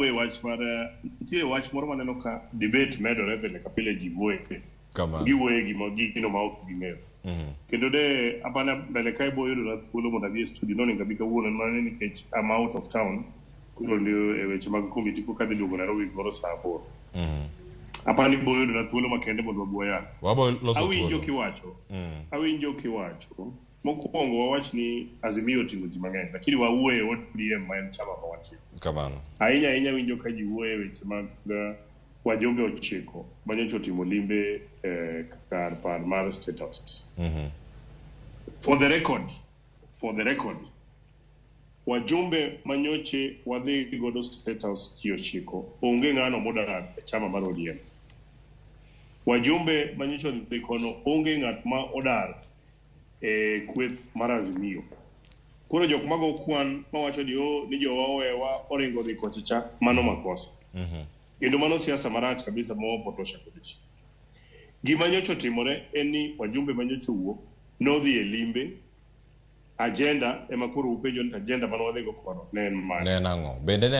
E wach mar nitie wach moro maneno ka debate medore pile ka pile ji wuoye. Kamano. Giwuoye gima gino ma ok ging'eyo. Kendo de apana mbele kae bo yudo na thuolo mondo adhi e studio nonego abi kawuono en mana ni nikech I'm out of town koro ni e weche mag komiti koka adhi duogo Nairobi gimoro saa 8. Apani bo yudo na thuolo makende mondo wabuoyal. Wabo loso Awinjo thuolo. kiwacho. Awinjo kiwacho. Mokwongo wawach ni Azimio oting'o ji mang'eny, lakini wawuoye e ODM ma en chama ma wantie. Kamano. Ahinya ahinya awinjo ka ji wuoyo e weche mag wajumbe 9 manyocha otimo limbe e kar par mar State House. For the record, for the record, wajumbe manyoche wadhi godo State House ji 9 onge ng'ano modar e chama mar ODM. Wajumbe manyocha odhi kono onge ng'at ma odar e kweth mar Azimio. Koro jok mago kwan mawacho ni oh, ni jowa owewa oringo dhi kocha cha, mano makosa. Kendo mano siasa marach kabisa ma wapotosha kod ji. Gima nyocha otimore en ni wajumbe manyocha owuok nodhi e limbe agenda ema koro upenjo ni agenda mane wadhigo kono ne en mane. Ne en ang'o? Bende ne